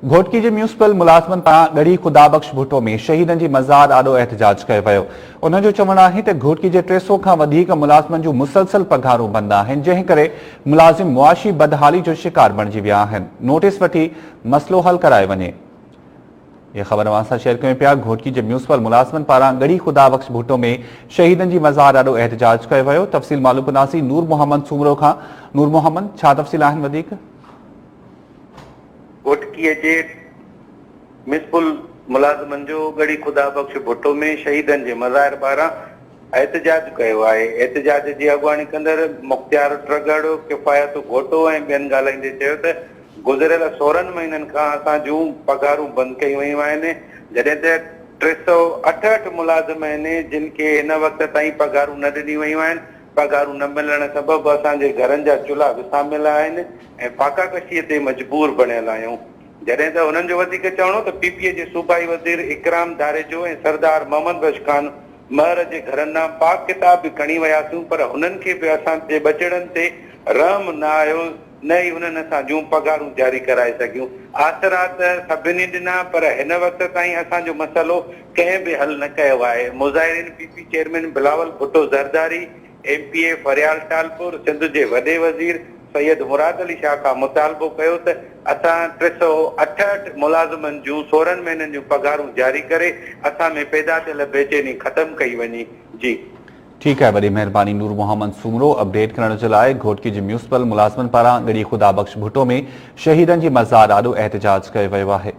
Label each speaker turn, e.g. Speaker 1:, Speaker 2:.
Speaker 1: گهوٽڪي جي ميونسپل ملازمن پاران ڳڙهي خدا بخش ڀٽو ۾ شهيدن جي مزار آڏو احتجاج ڪيو ويو. انهن جو چوڻ آهي ته گهوٽڪي جي 300 کان وڌيڪ ملازمن جون مسلسل پگهارون بند آهن جنهن ڪري ملازم معاشي بدحالي جو شڪار بڻجي ويا آهن، نوٽيس وٺي مسئلو حل ڪرايو وڃي. اها خبر اوهان سان شيئر ڪيون پيا گهوٽڪي جي ميونسپل ملازمن پاران ڳڙهي خدا بخش ڀٽو ۾ شهيدن جي مزار آڏو احتجاج ڪيو ويو. تفصيل معلوم ڪنداسين نور محمد سومرو کان. نور محمد ڇا تفصيل آهن وڌيڪ؟
Speaker 2: گهوٽڪيء جي ميونسپل ملازمن جو ڳڙهي خدا بخش ڀٽو ۾ شهيدن جي مزار ٻاهران احتجاج ڪيو آهي. احتجاج جي اڳواڻي ڪندڙ مختيار ٽرڳڙ، ڪفايت گهوٽو ۽ ٻين ڳالهائيندي چيو ته گذريل 16 مهينن کان اسان جون پگهارون بند ڪيون ويون آهن جڏهن ته 368 ملازم آهن جن کي هن وقت تائين پگهارون نه ڏنيون ويون آهن پگهارون نه ملڻ سبب اسان جي گهرن جا چلها وساميل آهن ۽ فاقا ڪشيء تي مجبور بڻيل آهيون. جڏهن ته هنن جو وڌيڪ چوڻ هو ته پي پي جي صوبائي وزير اڪرام ڌاريجو ۽ سردار محمد بخش خان مهر جي گهرن ڏانهن پاڪ ڪتاب به کڻي وياسون پر هنن کي به اسان جي ٻچڙن تي رحم نه آيو نه ئي هنن اسان جون پگهارون جاري ڪرائي سگهيون. آسرا ته سڀني ڏنا پر هن وقت تائين اسان جو مسئلو ڪنهن به حل نه ڪيو آهي. مظاهرين P P chairman Bilawal Bhutto Zardari, M P A Faryal Talpur, Sindh جي وڏي وزير سيد مراد علي شاهه کان مطالبو ڪيو ته اسان 368 ملازمن جون 16 مهينن جون پگهارون جاري ڪري اسان ۾ پيدا ٿيل بيچيني ختم ڪئي وڃي. جي.
Speaker 1: ٺيڪ آهي وڏي مهرباني نور محمد سومرو اپڊيٽ ڪرڻ جي لاء گهوٽڪي جي ميونسپل ملازمن پاران ڳڙهي خدا بخش ڀٽو ۾ شهيدن جي مزار آڏو احتجاج ڪيو ويو آهي.